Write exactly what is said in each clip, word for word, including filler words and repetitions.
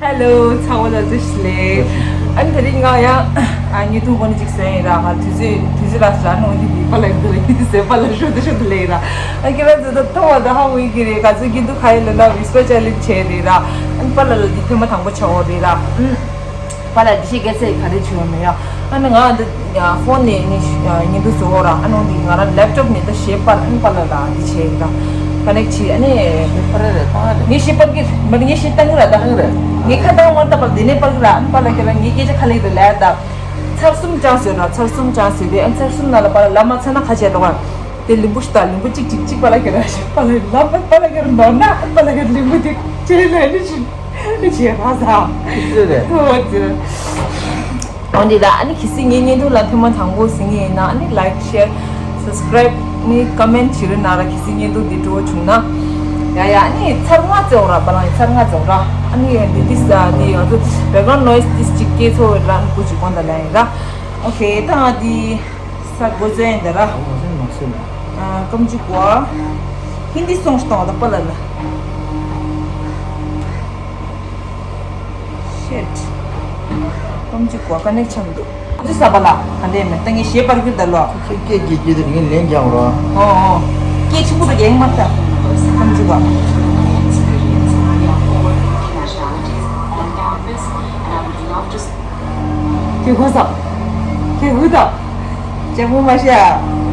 ཧེ་ལོ། ཚང་མ་ལ་བཀྲ་ཤིས་བདེ་ལེགས། ཨ་ནི་དེ་རིང་ང་ཡང་ཨ་ཉེ་དུ་ཁོ་ནི་ཅིག་སོན་ཡིན་ར། ང་དུས་ཚོད་དུས་ཚོད་ལ་ཟ་ནོ་འདི་འདི་པ་ལ་འདི་ལ་ཡིན་དུས་ཟེར་པ་ལ་ཤོ་དུ་ཤོ་དུ་ལེ་ཡིན་ར། ཨ་ཁྱེད་རང་ཚོ་ད་ཐོ་བ་ད་ཧ་མོ་ཡིན་གི་རེད། ག་ཚོད་ཀྱི་འདུག་ཁ་ཡིན་ལ་ན་བི་སི་པ་ཅ་ལི་བྱས་རེད་ར། ཨ་ནི་པ་ལ་ལ་འདི་ཐེངས་མ་དང་པོ་ཆགས་འོ་རེད་ར། ཨུམ། པ་ལ་འདི་ཤེས་སྐད་ཆ་ག་རེ་བྱུང་བ་མེད་ཡ། ཨ་ནི་ང་འདི་ཕོན་ནས་ནི་ཉིན་དུ་བཟོ་འོ་ར། ཨ་ནི་འདི་ང་རང་ལེབ་ཊོབ་ནས་ད་ཞེས་པར་ཨ་ནི་པ་ལ་ལ་འདི་བྱས་ར། ཀ་ནེག་བྱས་ཨ་ནི། པར་རེད་པར་རེད། ངས་ཤེས་པར་གི་མ་ངས་ཤེས་བཏང་གི་ར་ད། བཏང་གི་རེད། ངས་ཁ་བཏང་བར་ད་པར་འདི་ནས་པར་གི་ར། ཨ་ནི་པ་ལ་གི་ར་ངས་སྐད་ཆ་ཁ་ལེགས་དུ་ལས་ད། ཚར་གསུམ་ཅང་ཟོས་ར། ཚར་གསུམ་ཅང་ཟོས་དེ་ཨ་ནི་ཚར་གསུམ་ནང་ལ་པ་ལ་ལ་མ་ཚར་ན་ཁ་བྱས་རོགས་ཨ། དེ་ལིམ་བུ་ཞིག་དང་ལིམ་བུ་གཅིག་གཅིག་གཅིག་པ་ལ་གི་ར་ཞིག་པ་ལ་ལ་པ་པ་ལ་གི་ར་ནོར་ན་པ་ལ་གི་ལིམ་བུ་དེ་ཅེ་ལ་ནི་ཞིག་ཅེ་ར་ཟ། ཅེ་རེད། ཨོ་ཅེ། འོན་ཏེ་ད་ཨ་ནི་གལ་སྲིད་ངའི་བརྙན་ཐུང་ལ་ཐེངས་མ་དང་པོ་གཟིགས་ངེས་ཡིན་ན་ཨ་ནི་ལའིཀ་ཤེར་སབ་སི་ཀ་རའིབ་ནི་ཀ་མེན་ཊི་བྱེད་རོགས་གནང་ར། གལ་སྲིད་བརྙན་ཐུང་འདི་སྤྲོ་བོ་བྱུང་ན། ཡ་ཡ་ཨ་ནི་ཚར་ལྔ་བཙལ་ར། པ་ལ་ཚར་ལྔ་བཙལ་ར། ཨ་ནི་འདི་འདི་ས་འདི་ང་ཚོ་བེག་གྷ་རའུན་ཌི་ནོ་ཡིས་འདི་གཅིག་སྐད་ཚོ་རང་བུ་གཅིག་གོང་དང་ལ་ཡིན་ར། ཨོ་ཁེ། ད་ང་འདི། ས་འགོ་བཙན་དེ་ར། འགོ་བཙན་མ་སེ་ལ། ཨ་ཀམ་ཅི་ཀོ་ཨ། ཧིན་དི་སོང་སྟོང་ད་པ་ལ་ལ། ཤེད། ཀམ་ཅི་ཀོ་ཨ་ཀ་ནེག་ཆམ་འདུག་ཨ་ཅི་ས་པ་ལ་ག་འདྲས་མེད་ད་ངས་ཞེས་པར་གྱུར་ད་ལོ། ཁྱེད་སྐད་ཀྱི་རྒྱུད་དེ་ངས་ལན་རྒྱག་རོགས། ཨོ་ཨོ། སྐད་ཆེན་པོ་རུ་རྒྱག་མ་ཐག་ཀམ་ཅི་ཀོ་ཨ། དེ་གོ་ས། དེ་གུ་ད། ཅེ་མོ་མ་ཤ།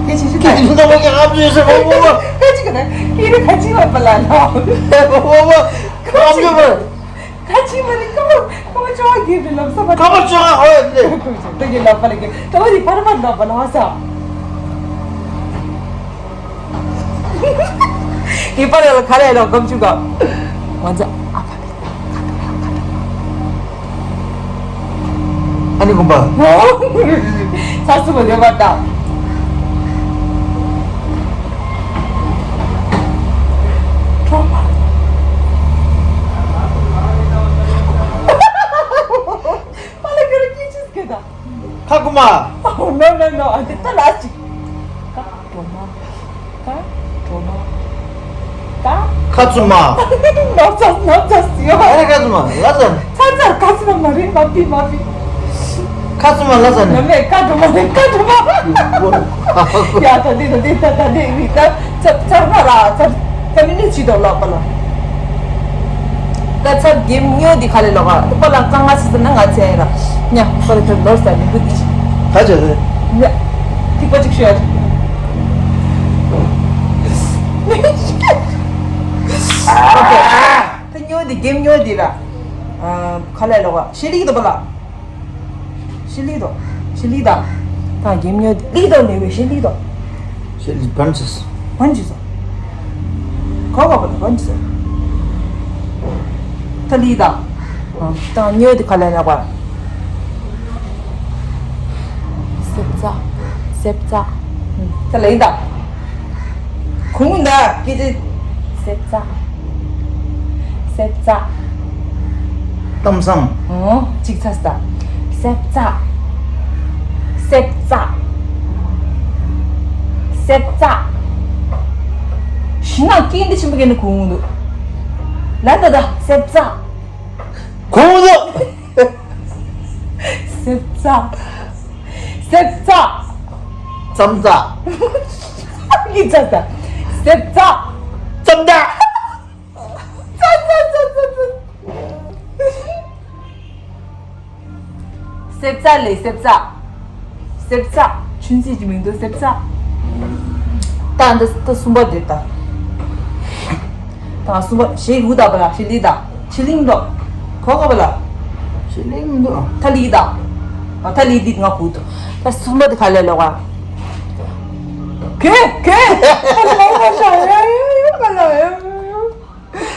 ཁྱེད་ཆེ་ཤི་ད། ཁྱེད་ཆེ་ཤི་ད་མ་ཁྱེད་ཨ་མྱོས་ཟེར་བ་མོ་མ། ཁ་ཅིག་ན་ཁྱེད་རེ་ཁ་ཅིག་བ་པ་ལ་ལ། མོ་མ། ཨ་མྱོས་མ། ཁ་ཅིག་མ་རེད་ཀ་མ་ཀ་མ་ཅོ་གི་རེད་ལབ་ས་མ། ཀ་མ་ཅོ་ཧ་ཧོ་ཡ་ཏེ། ཏེ་གི་ལབ་པ་ལ་གི་ཀ་མ་རི་པར་མ་ལབ་པ་ལ་ཧ་ས། ཡི་པར་ལ་ཁ་ལ་ལ་ཀམ་ཅུ་ག། ང་ཚ་ཨ་ཕ། ཨ་ནི་གོམ་པ། ཚ་སུ་མ་ལེ་བ་ད། ཁ་ཀུ་མ། No, no, no. ཨ་དེ་ད་ལ་ཅིག་ཀ་གྲོ་མ། ཀ་གྲོ་མ། ཀ་ཁ་ཙུ་མ། ནོར་ཚ་ནོར་ཚ་སི་ཡོ། ཨ་རེ་ཁ་ཙུ་མ་ལ་ཙ་ནི། ཚ་ཚ་ཁ་ཙུ་མ་མ་རེད། མ་པི་མ་པི། ཁ་ཙུ་མ་ལ་ཙ་ནི། མ་མེད་ཀ་གྲོ་མ་རེད། ཀ་གྲོ་མ། ཡ་ད་དེ་ད་དེ་ད་ད་དེ་མི་ད། ཚ་ཚ་ང་ར་ཚ་ཚ་མི་ནི་ཆི་དོ་ལོ་པ་ལ། ད་ཚ་གེམ་ཉོ་དི་ཁ་ལེ་ལོ་ག་པ་ལ་ཀ་ང་སི་ས་ན་ང་ཚེ་ར། ཉ་པ་ལ་ཁྱོད་ལོར་ས་མི་བུ་དི་ཆི། ད་ཆ་ཟེ། ཉ་ཐིག་པ་ཅིག་ཤོད། ད་ཉོ་དི་གེམ་ཉོ་དི་ར། ཁ་ལེ་ལོ་ག་ཤི་ལི་དོ་པ་ལ། ཤི་ལི་དོ། ཤི་ལི་ད། ད་གེམ་ཉོ་ལི་དོ་ལེ་བེ་ཤི་ལི་དོ། ཤི་ལི་བན་ཅིས། བན་ཅིས། ཁོ་གོ་བན་ཅིས། ད་ལི་ད། ད་ཉོ་དི་ཁ་ལེ་ན་ག་སེབ་ཙ། སེབ་ཙ། ད་ལི་ད། ཁུང་ད་ཀི་ཏི། སེབ་ཙ། སེབ་ཙ། གཏམ་བཟང་། ཨོ། ཅིག་ཚ་སྟ། སེབ་ཙ། སེབ་ཙ། སེབ་ཙ། ཤི་ན་ཀི་འདི་ཆེན་པོ་གན་ཁུང་དུ། ལ་ད་ད་སེབ་ཙ། ཁུང་དུ། སེབ་ཙ། སེབ་ཙ། ཙམ་ཙ། གི་ཙ་ཙ། སེབ་ཙ། ཙམ་ཙ། ཙ་ཙ་ཙ་ཙ་ཙ། སེབ་ཙ་ལེ་སེབ་ཙ། སེབ་ཙ། ཆུན་སྲིད་ཀྱི་མིང་དུ་སེབ་ཙ། ད་འདི་ད་གསུམ་པ་འདི་ད། ད་གསུམ་པ་ཞེ་ཡུ་ད་པ་ལ་ཞེ་ལི་ད། ཆི་ལིང་འགྲོ། གོ་ག་བ་ལ། ཆི་ལིང་འགྲོ། ཐ་ལི་ད། ཨ་ཐ་ལི་དི་ང་གུ་ཏོ། ད་གསུམ་པ་དི་ག་ལེ་ལོ་ག་གེ་གེ།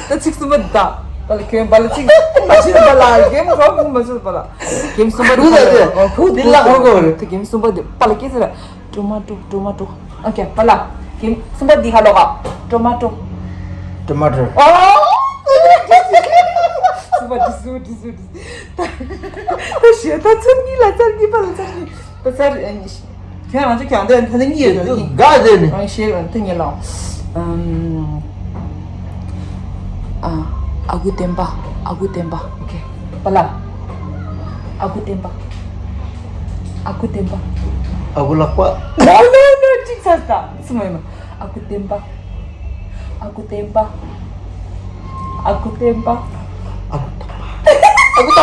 ད་ཚིག་གསུམ་པ་དི་ད། པ་ལ་གེ་པ་ལ་ཚིག་མ་ཆི་པ་ལ་གེ་མ་གོ་མ་ཆི་པ་ལ། གེ་གསུམ་པ་དི་ག་ལེ་ལོ་ག་གུ་དི་ལ་གོ་གོ་རེ། ད་གེ་གསུམ་པ་དི་པ་ལ་གེ་ཟེར། ཊོ་མ་ཊོ། ཊོ་མ་ཊོ། ཨོ་ཁེ། པ་ལ། གེམ་གསུམ་པ་འདི་ཧ་ལོ་ག་ཊོ་མ་ཊོ། ཊོ་མ་ཊོ། ཨོ། གསུམ་པ་འདི་གསུམ་པ་འདི་གསུམ་པ་འདི། ད་ཞེ་ད་ཚར་གཉིས་ལ་ཚར་གཉིས་པ་ལ་ཚར་གཉིས། ད་ཚར་ཨ་ནི་ཁྱེད་རང་ཚོ་ཀྱང་དེ་ད་ནི་གཉིས་ཡོད་ད་ནི། ག་དེ་ནི། ཨ་ཤེས་ད་ནི་ལ། ཨམ། ཨ། ཨ་ཁུ་བསྟན་པ། ཨ་ཁུ་བསྟན་པ། ཨོ་ཁེ། པ་ལགས། ཨ་ཁུ་བསྟན་པ། ཨ་ཁུ་བསྟན་པ། ཨ་ཁུ་ལགས་པ། ནོ་ནོ་ནོ། གཅིག་ཆགས་ད། སུ་མ་ཡིན་ནོ། ཨ་ཁུ་བསྟན་པ། ཨ་ཁུ་བསྟན་པ། ཨ་ཁུ་བསྟན་པ། ཨ་ཁུ་བསྟན་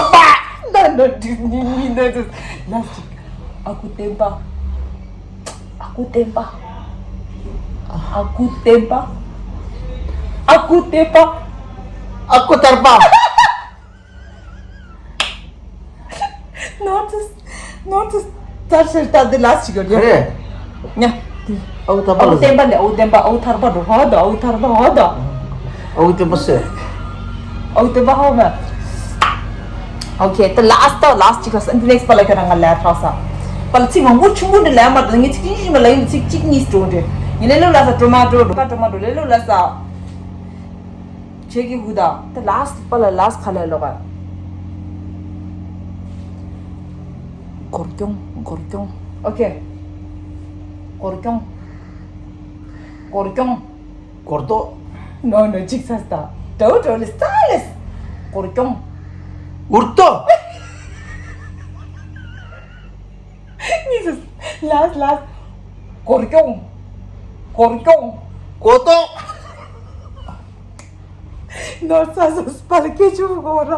པ། ནོ་ནོ། གཅིག་གཉིས་གཉིས། ནོ་ནོ། ལ་གཅིག་ཨ་ཁུ་བསྟན་པ། ཨ་ཁུ་བསྟན་པ། ཨ་ཁུ་བསྟན་པ། ཨ་ཁུ་བསྟན་པ། ཨ་ཁུ་ཐར་པ། ནོར་ཏུ་ནོར་ཏུ་ཏར་ཤར་ཏ་དེ་ལ་ཞིག་ག་རེ། ཉ། ཨའུ་ཐར་པ་ཨའུ་ལ་བསྟན་པ་ནི་ཨའུ་བསྟན་པ། ཨའུ་ཐར་པ་རུ་ཧོ་དོ། ཨའུ་ཐར་པ་ཧོ་དོ། ཨའུ་བསྟན་པ་སེ། ཨའུ་བསྟན་པ་ཧོ་མ། ཨོ་ཁེ། ད་ལ་སི་ཊི། ལ་སི་ཊི་ཅིག་ལ་ས་འདི་ནེག་སི་པ་ལ་ཁྱོད་རང་ང་ལ་ཧྲ་ས། པ་ལ་ཚིག་མང་པོ་ཆུང་ངུ་འདི་ལ་མ་འདི་ངས་ཚིག་ཅིག་ཅིག་མ་ལ་ཡིན། ཚིག་ཅིག་གཉིས་འགྲོ་འདི། ཡིན་ལེ་ལོ་ལ་ས་ཊོ་མ་ཊོ་འགྲོ་ཀ་ཊོ་མ་ཊོ་ལེ་ལོ་ལ་ས། ཁྱེད་ཀྱི་ཧུ་ད། ད་ལ་སི་ཊི་པ་ལ་ལ་སི་ཊི་ཁ་ལ་ལོ་ག། འགོར་སྐྱོང་། འགོར་སྐྱོང་། ཨོ་ཁེ། འགོར་སྐྱོང་། འགོར་སྐྱོང་། གོར་ཏོ། ནོ་ནོ། གཅིག་ཚ་སྟ། དྲོ་དྲོ་ལེ་སྟ་ལེ། གོར་སྐྱོང་། འུར་ཏོ། གཉིས་ཚ། ལ་ལ། གོར་སྐྱོང་། གོར་སྐྱོང་། གོ་ཏོ། ནོར་ཚ་སོ་སི་པ་ལ་སྐད་ཆུ་བུ་གོ་ར།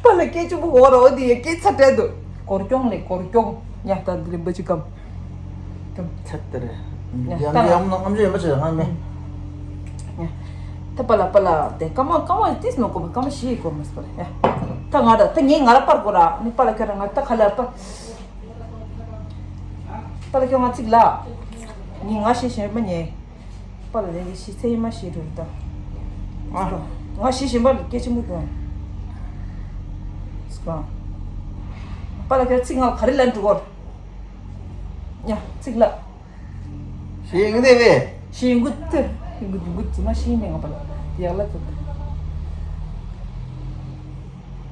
པ་ལ་སྐད་ཆུ་བུ་གོ་ར། འོ་དེ་ཡ་སྐད་ཚ་དྲན་འདུག་གོར་སྐྱོང་ལེ། གོར་སྐྱོང་། ཉ་ད་འདི་ལེ་འབའ་ཅི་ཀམ། ཚད་དེ་རེད། ཡང་ད་ཡང་ན་ཨམ་ཅོག་ཡིན་པ་བྱས་ང་མེད། ད་པ་ལ་པ་ལ་དེ་སྐར་མ་སྐར་མ་ཏིས་ནོ་གོ་མ་སྐར་མ་བཞི་ཡི་གོ་མ་སི་པ་ལ་ཡ། ད་ང་ད་ད་ངས་ང་ར་པར་གོ་ར་ནི་པ་ལ་ཁྱོད་ར་ང་ད་ཁ་ལ་པ། པ་ལ་ཁྱོད་ང་ཚིག་ལ། ངས་ང་ཤེས་ཤེས་མ་ཉེ། པ་ལ་ལས་ཀྱི་ཤི་ཚེ་ཡི་མ་ཤེས་རུ་ད། ང་ཤེས་ཤེས་པ་ལ་སྐད་ཆེན་པོ་གྱོང་། པ་ལ་ཁྱོད་ཚིག་ང་ག་རེ་ལ་འགྲོ་གོ། ཡ་ཚིག་ལ། ཞེས་ཡིན་གི་དེ་བས། ཞེས་ཡིན་གི་དེ། ཡིན་གི་ཡིན་གི་དེ་མ་ཤེས་མེད་ང་པ་ལ། ཡག་ལ་དེ།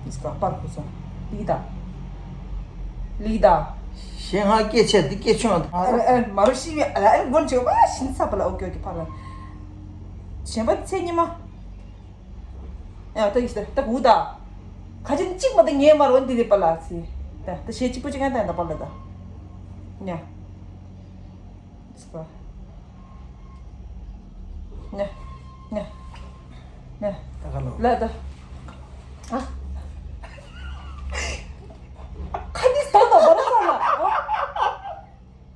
ཨིས་ཀ་པར་ཁུ་སོང་། ལི་ད། ལི་ད། ཞེས་ང་སྐད་ཆ་འདི་སྐད་ཆུང་བ། ཨ་ཨ་མ་རུ་ཤི་མེད། ཨ་ཨ་མགོན་ཆེ་བ་ཤིན་ས་པ་ལ། ཨོ་ཀེ་ཨོ་ཀེ་ཕར་ལ། གཞན་པ་ཚེ་ཉི་མ། ཡ་ད་ཡིས་ད་ད་གུ་ད། ཁ་ཆེན་གཅིག་མ་ད་ངས་མ་རོ་འདི་རེད་པ་ལ་ཚེ། ད་ད་ཞེས་གཅིག་པོ་གཅིག་ཡང་ད་ད་པ་ལ་ད། ཉ། ནེ། ནེ། ནེ། ད་ག་ལོ། ལ་ད། ཨ། ཁ་ནི་ད་ད་བར་ས་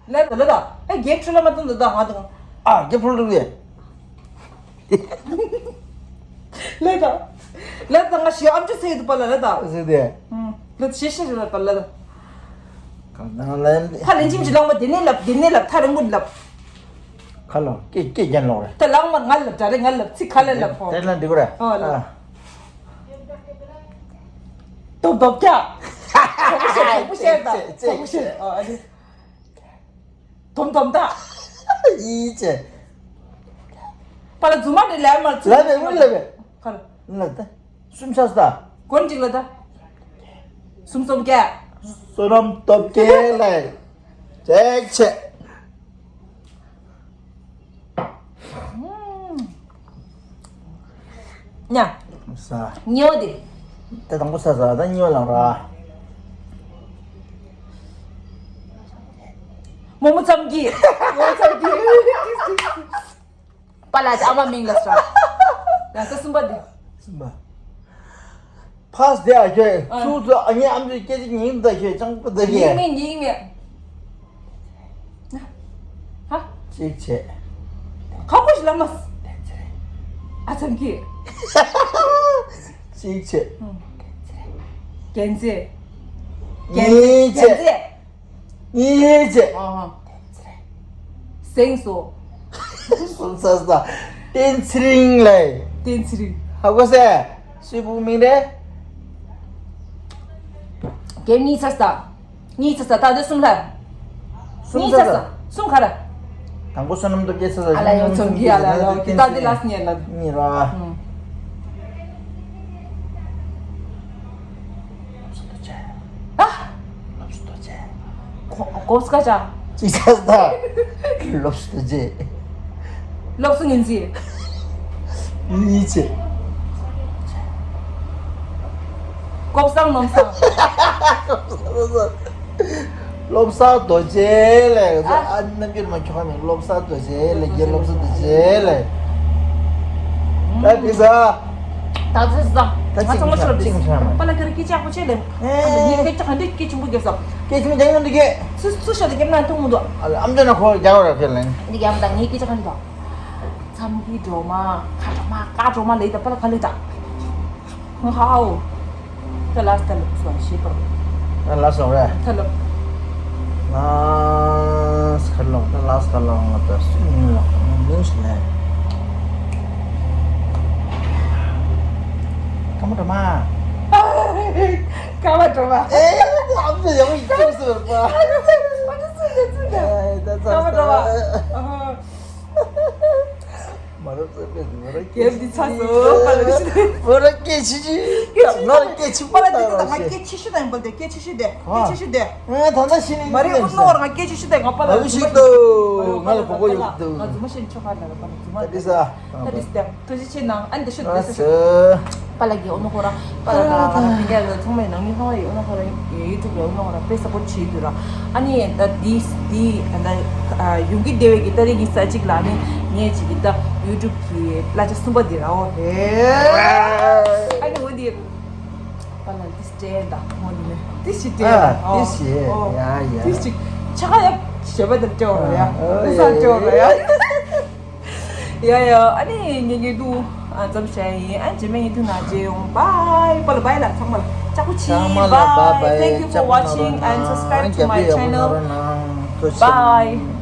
ལ། ལ་ད་ལ་ད། ཨ་རྒྱབ་ཁྲོད་ལ་མ་ཏོན་ད་ད་ང་ད། ཨ་རྒྱབ་ཁྲོད་ལ་རུ་ཡེ། ལ་ད། ལ་ད་ང་ཞི་ཨམ་ཅོ་སེ་དུ་པ་ལ་ལ་ད། ཟེ་དེ། ལ་ད་ཞི་ཞི་ར་པ་ལ་ད། གང་ལ་ཡང་། ཁ་ལེན་ཅིམ་ཅི་ལང་མ་དེ་ནས་ལབ་དེ་ནས་ལབ་ཐ་རང་མོ་ལབ། ཁ་ལོ་ཀེ་ཀེ་རྒྱན་ལོག་རེད། ད་ལང་མ་ང་ལབ་ད་རེ་ང་ལབ་ཚིག་ཁ་ལ་ལབ་ཧོ། དེ་ལ་འདི་གོ་ར། ཨ་ལ། ཨ། དོབ་དོབ་ཀྱ། ཚོགས་པོ་ཤེར་ཚོགས་པོ་ཤེར་ད་ཚོགས་པོ་ཤེར། ཨ་ཨ་ནི། དོམ་དོམ་ད། ཡིས་ཅེ། པ་ལ་རྫུན་མ་ནི་ལས་མ་རྫུན། ལབ་པའི་དངུལ་ལབ་པའི། ཁར། ལབ་ད། སུམ་ཆ་ས། གོན་ཅིག་ལ་ད། སུམ་སོབ་ཀྱ། སོ་རམ་སྟོབས་ཀྱི་ལས། ཅེག་ཆེ། ཉ། ས། ཉོ་དེ། ད་དང་པོ་ས་ས་ད་ཉོ་ལང་ར། མོ་མོ་ཙམ་གྱི། མོ་མོ་ཙམ་གྱི། པ་ལ་ཨ་མ་མིང་ལ་ས། ཡང་ས་གསུམ་པ་དེ། གསུམ་པ། ཕ་སི་དེ་ཨ་ཁྱོད། ཨ། ཚུགས་ཚུགས་ཨ་ངའི་ཨམ་ཅོག་སྐད་ཆ་ཉིན་ད་ཁྱོད་ཅང་པོ་ད་ཁྱོད། ཉིན་མེད་ཉིན་མེད། ཧ། གཅིག་བྱས། ཁ་ཁོ་ཞིག་ལ་མ། ཨ་ཚང་གི། གཅིག་བྱས། རྒྱན་ཚེ། གཉིས་བྱས། རྒྱན་ཚེ། གཉིས་བྱས། ཨ་ཧ། སེང་སོ། སུམ་ས་ས། བསྟན་ཚེ་རིང་ལས། བསྟན་ཚེ་རིང་། ཧ་གོ་སེ། སུའི་བུ་མིང་རེད། རྒན་གཉིས་ཚ་ས། གཉིས་ཚ་ས་ད་དེ་གསུམ་ལ། གསུམ་གཉིས་ཚ་ས། ཚ་ས། གསུམ་ག་ར། དང་པོ་བསོད་ནམས་སྟོབས་རྒྱལ་ཚ་ས། ཨ་ལ་ཡོ་ཚོམ་གི་ཨ་ལ་ལོ་གི་ད་དེ་ལ་སྙན་ལ། གཉིས་ར། ཨུམ། ཨ། ལོབས་སུ་ཏོ་ཅེ། གོ་གོབ་སྐ་ཅ། ཅི་ཆ་ད། ལོབས་སུ་ཏོ་ཅེ། ལོབས་སུ་ངན་ཅི། གཉིས་ཅེ། ཀོབ་སང་ནོམ་སང་། བློ་བཟང་རྡོ་རྗེ་ལགས། ཨ། ཨ། རྣམ་འགྱུར་མ་ཁྱོད་ནི་བློ་བཟང་རྡོ་རྗེ་ལགས། རྒན་བློ་བཟང་རྡོ་རྗེ་ལགས། ད་དེ་ཟ། ད་ཚོད་ཟ། ད་ང་ཚང་མ་ཤོར་ཅིག་ཅིག་ཆགས་མ། པ་ལ་ཁེར་སྐད་ཆ་ཡག་པོ་བྱས་ལེ། ཨེ། ཨ་ནི་སྐད་ཆ་ག་འདྲ་སྐད་ཆེན་པོ་རྒྱབ་ས། སྐད་ཆེན་པོ་རྒྱག་ཡོང་འདུག་གས། ཚུར་ཚུར་ཤོར་ཏེ་རྒྱབ་ན་མཐོང་མི་འདུག་ཨ་ལ་ཨམ་ཅོག་ནང་ཁོ་རྒྱག་ར་ཁེར་ལེ། འདི་རྒྱབ་ད་ངའི་སྐད་ཆ་ག་འདྲ་འདུག་ཚམ་གྱི་སྒྲོལ་མ། ཁ་སྒྲོལ་མ། ཀ་སྒྲོལ་མ་ལེ། ད་པ་ལ་ག་ལེ་ད། ཧའོ། ད་ལ་སྟ་ལུག་སོང་ཤེས་པར། ད་ལ་སོང་རེད། ད་ལ། ལ་སྐར་ལོང་། ད་ལ་སྐར་ལོང་ད་སུ་ཡིན་ལ་མིང་ཞིག་ལས། ཀརྨ་སྒྲོལ་མ། ཀརྨ་སྒྲོལ་མ། ཨེ། ཨ་མ་ཡང་ཡིན་ཅུང་ཟེར་བ། ཨ་ཙི་ཙི་ཙི། ཨེ། ད་ཙ་ཀརྨ་སྒྲོལ་མ། ཙ། ཨ་ཧ། མ་རབས་ཙེ་པེ་མོ་ར་སྐད་ཆེ་ཆེ། མོ་ར་སྐད་ཆེ་ཆེ། ང་ར་སྐད་ཆེ་པོ་ལྟ་ར་ཤེས། སྐད་ཆེ་ཤོས་དང་ཡིན་པ་དེ། སྐད་ཆེ་ཤོས་དེ། སྐད་ཆེ་ཤོས་དེ། ཨ། ད་ལྟ་ཤི་ནི་མ་རེད། ཨུ་ནོ་རང་སྐད་ཆེ་ཤོས་དེ། ང་པ་ལ་ཨུ་ཤི་ཏོ། ང་ལ་གོ་གོ་ཡོད་འདུག་ང་རྫུན་མ་ཤེས་ཆོག་ག་ལ་ར་པ་ལ་རྫུན་མ། ད་དེ་ས། ད་དེ་ས། ཐུགས་རྗེ་ཆེ་གནང་། ཨ་ནི་དེ་ཤོད་དེ་ཤོད། པ་ལགས་ཀྱིས་ཨོ་ནོ་ཁོ་རང་པ་ལགས་དང་ང་རང་ཕན་རྒྱ་ལ་ཚང་མས་ནང་མི་ཚང་མ་ཡིས་ཨོ་ནོ་ཁོ་རང་ཡུ་ཊུབ་ལ་ཨོ་ནོ་ཁོ་རང་དཔེ་སབ་པོར་བྱེད་དུས་ར། ཨ་ནི་ད་དེ་དེ་ད་ཡོང་གི་བདེ་བའི་གི་ཏ་རིག་གི་ས་གཅིག་ལ་ཨ་ནི་ངས་ཅིག་གི་ད་ཡུ་ཊུབ་གི་གླ་ཆ་གསུམ་པ་དེ་ར་འོ་རེད། ཨ་ནི་འོ་དེ་པ་ལགས་དེ་སྤྲད་ད་འོ་ནི་མེད་དེ་ཞིག་སྤྲད་ཨ། ད་དེ་ཞིག་ཡ་ཡ། དེ་ཞིག་ཆ་ག་ཡ་ཞེ་པ་དེ་སྤྲད་འོ་ར་ཡ། ཨ། དེ་ས་སྤྲད་འོ་ར་ཡ། ཡ་ཡ། ཨ་ནི་ངས་ངས་འདུག་ཨ་འཛོམས་བྱས་ཡིན། ཨ་རྗེས་མའི་ཡིན་དུས་ན་མཇལ་ཡོང་། Bye. པ་ལ་bye ལ་ཚང་མ་ལ་ལྕགས་པོ་ཆེ། ཚང་མ་ལ་bye bye bye. Thank you for watching and subscribe to my channel. Bye.